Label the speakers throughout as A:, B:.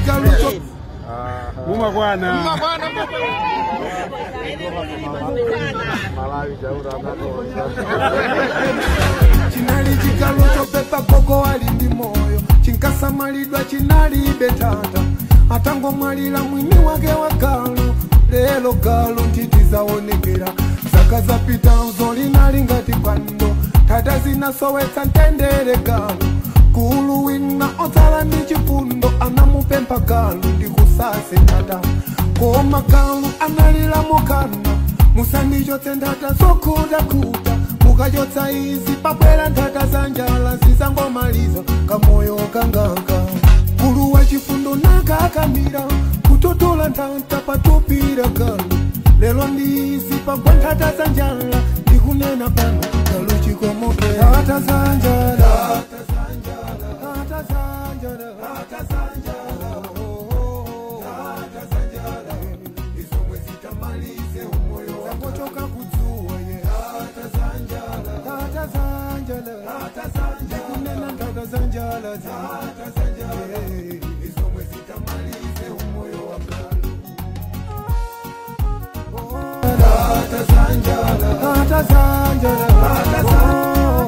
A: chigalucho.
B: Mumakwana.
A: Chinali chigalucho pepa koko alindi moyo. Chinkasamalidwa chinali betata. Atangomwalira mwini wake wa galu. Lelo galu ntiti zaonekera. Zaka zapita nzoli ngati kwando. Tata zinasowetsa ntendere galu. Kulu wina otsala ndi chifundo. Anamupempha galu ndi kusase ntata. Koma galu analira mokana. Musandichotse nthata zokhutakhuta. Mukachotsa izi pabwera nthata za njala zizangomaliza kamoyo kangaka. Kulu wa chifundo nakakamira kutotola nthata patupira galu. Lelo ndi izi pagwa nthata za njala ndikunena pano galu chikomoke. Nthata za njala, nthata za njala, nthata za njala, nthata za njala izomwe zitamalize umoyo zangochoka kudzuwa ye. Nthata za njala, nthata za njala, nthata za njala ndikunena nthata za njala, nthata za njala izomwe zitamalize umoyo wa galu. Nthata za njala, nthata za njala, nthata za njala.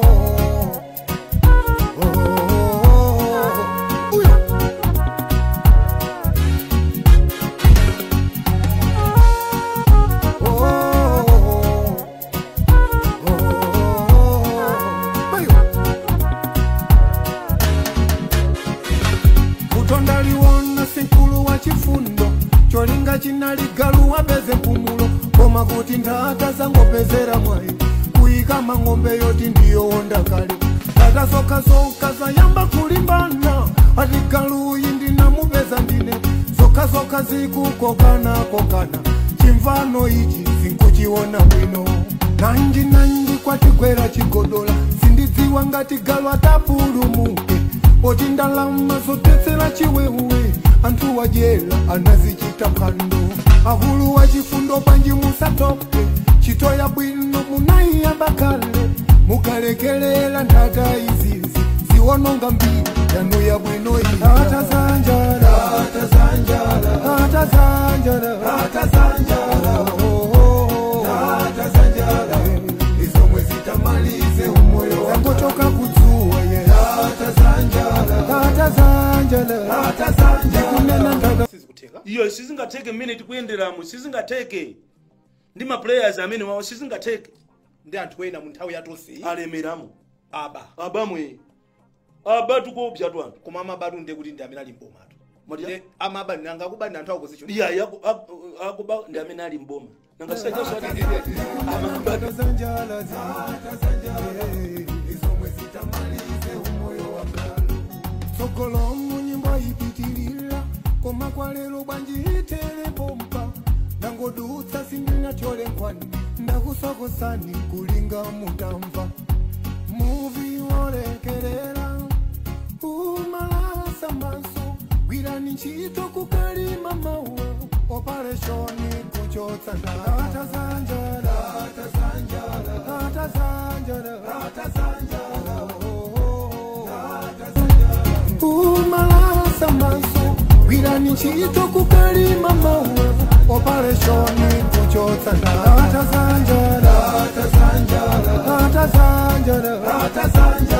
A: Kutondaliwona sinkulu wa chifundo. Cholinga chinali galu wapeze mpumulo. Koma kuti nthata zangopezera mwayi. Kuyika mang'ombe yoti ndiyo wonda kale. Nthata zokha zokha zayamba kulimbana. Ati galuyi ndinamupeza ndine. Zokha zokha zikukokana kokana. Chimvano ichi sinkuchiona bwino. Nanji nanji kwatigwera chigodola. Sindidziwa ngati galu atapulumuke. Poti ndalama zotetsera chiwewe. Anthu wajela anazichita phwando. Akulu wa chifundo panji musatope. Ntchito ya bwino munayiyamba kale. Mukalekelela nthata izizi ziwononga mbiri yanu ya bwino iyi. Nthata za njala, nthata za njala, nthata za njala, nthata za njala, nthata za njala izomwe zitamalize umoyo zangochoka kudzuwa ye. Nthata za njala, nthata za njala, nthata za njala ndikunena nthata.
C: Iyo sizingatheke mmene tikuyenderamo, sizingatheke ndi ma players amene wawo sizingatheke.
D: Ndi anthu ena mu nthawi yatonse
C: alemeramo
D: aba
C: abamwe aba tukopya tu anthu.
D: Koma amabatu ndiye kuti ndi amene ali mbomatu.
C: Matiya?
D: Amaba nanga kuba ndi anthu a opposition.
C: Iya akuba ndi amene ali mboma. Nanga sichaso ati amaba
A: nthata za njala, nthata za njala izomwe zitamalize umoyo wa galu. Tsogolo nyimbo ipitilira. Koma kwa lero bwanji itere pompa. Ndangodutsa sindinathyole nkhwani. Ndakusokosani kulinga mutamva. Muvi wolekerera umalasa maso. Gwirani ntchito kukalima mawa. Operation kuchotsa nthata za njala, nthata za njala, nthata za njala, nthata za njala, nthata za njala umalasa maso. Gwirani ntchito kukalima mawa. Operation kuchotsa nthata za njala, nthata za njala, nthata za njala, nthata za njala.